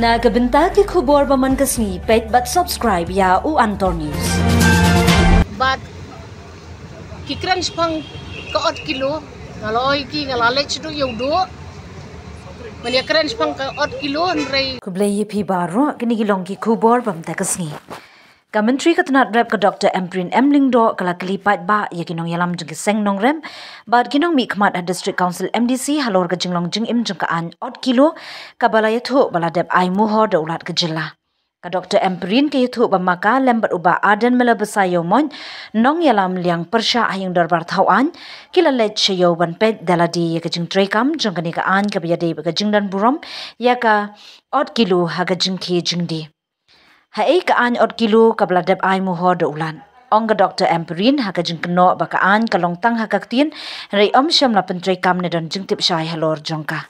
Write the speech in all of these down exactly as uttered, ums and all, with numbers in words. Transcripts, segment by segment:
Na ka bynta ki khubor ba man ka sngi, peit bad subscribe ïa U Antor News. Bad ki kren shaphang ka ot kilo, nga la oi ki, nga la leit shaduh ïa u duh. Ban ïa kren shaphang ka ot kilo, hynrei. Khublei ïa phi baroh, kine ki long ki khubor ba mynta ka sngi. Ka Myntri ka tnad rep ka Doctor Ampareen M Lyngdoh ka la kylli paidbah ïa ki nongïalam jong ki seng nongrep bad ki nongmihkhmat ha District Council M D C halor ka jinglong jingim jong ka aiñ ot kilo kaba la ïathuh ba la dep ai muhor da u Lat ka jylla. Ka Doctor Ampareen ka ïathuh ba ma ka lem bad u Bah Ardent Miller Basaiawmoit, nongïalam liang pyrshah ha ïing dorbar thaw aiñ, ki la leit sha ïew ban peit da lade ïa ka jingtreikam jong kane ka aiñ kaba ïadei bad ka jingdon burom ïa ka ot kilo ha ka jingkhie jingdie. Haei ka aiñ ot kilo kaba la dep ai muhor da u Lat? Ong ka Doctor Ampareen ha ka jingkynnoh ba ka aiñ ka long tang ha ka ktien, hynrei ym shym la pyntreikam ne don jingtip shai halor jong ka.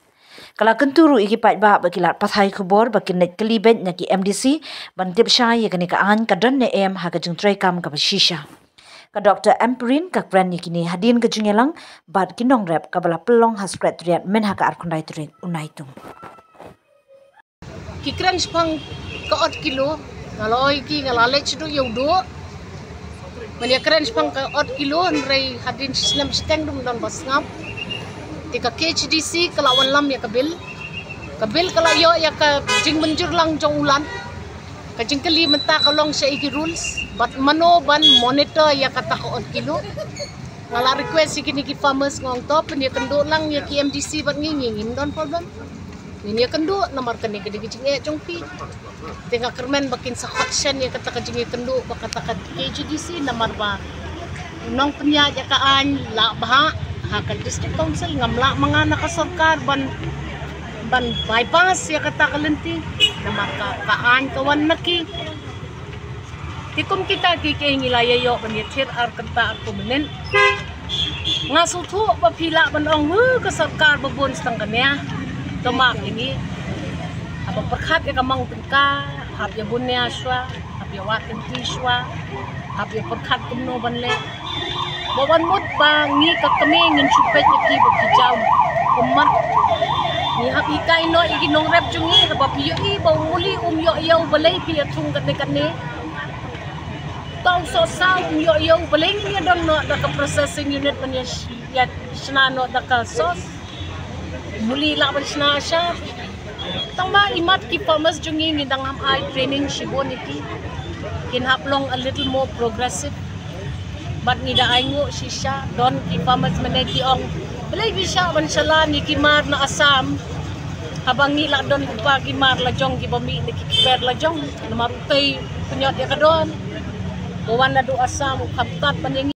Ka la kyntu ruh ïa ki paidbah ba ki lad pathai khubor ba kin leit kylli beit na ki M D C ban tip shai ïa kane ka aiñ ka don ne em ha ka jingtreikam kaba shisha. Ka Doctor Ampareen ka kren ïa kine hadien ka jingïalang bad ki nongrep kaba la pynlong ha Secretariat mynha ka arphew khyndai tarik u Naitung. Ki kren shaphang ka ot kilo, nga la oi ki, nga la leit shaduh ïa u duh. Ban ïa kren shaphang ka ot kilo, hynrei hadien shi snem shiteng dum don ba sngap. Te ka K H A D C ka la wanlam ïa ka bill. Ka bill ka la ïoh ïa ka jingmynjur lang jong u Lat. Ka jingkylli mynta ka long shaei ki rules bad mano ban monitor ïa kata ka ot kilo. Nga la request ïa kine ki farmers, nga ong to pynïakynduh lang ïa ki M D C bad ngi, ngi ngim don problem. Ngin ïakynduh namar kane ka dei ka jingeh jong phi. Te nga kyrmen ba kin sa khot shen ïa kata ka jingïakynduh ba kata ka K H A D C namar ba nongpynïaid ïa ka aiñ lah bha ha ka District Council, ngam lah ma nga na ka sorkar ban, ban bypass ïa kata ka lynti namar ka, ka aiñ ka wan na ki. Te kum kita ki, kiei ngi la ïa ïoh ban ïathir ar kynta arphew minit. Nga sngewthuh ba phi lah ban ong, "Huh, ka sorkar ba bun tang kane." To map ïa ngi. Haba pyrkhat ïa ka mang tyngka, hap ïa bun nia shuwa, hap ïa wad lynti shuwa, hap ïa pyrkhat kumno ban leh. Ba wan mut ba ngi ka kmie ngin shu peit ïa ki ba ki jaw ummat. Ngi hap hikai noh ïa ki nongrep jong ngi, haba phi ïohi ba u muli um ïoh ïa u balei phi ïa thung katne katne. Tang soh sa um ïoh ïa u balei ngin ïa don noh da ka processing unit ban ïa sh-, ïa shna noh da ka sauce. Muli lah ban shna sha. Tang ba imat ki farmers jong ngi ngi dang ham ai training shibun ïa ki. Kin hap long a little more progressive. Bad ngi da ai nguh shisha, don ki farmers mynne ki ong, balei phi shah ban shalan ïa ki mar na Assam. Haba ngi lah don kumba ki mar la jong kiba mih na ki kper la jong. Namar utei pynïot ïa ka don. Ba wan naduh Assam u kham tad ban ïa ngi.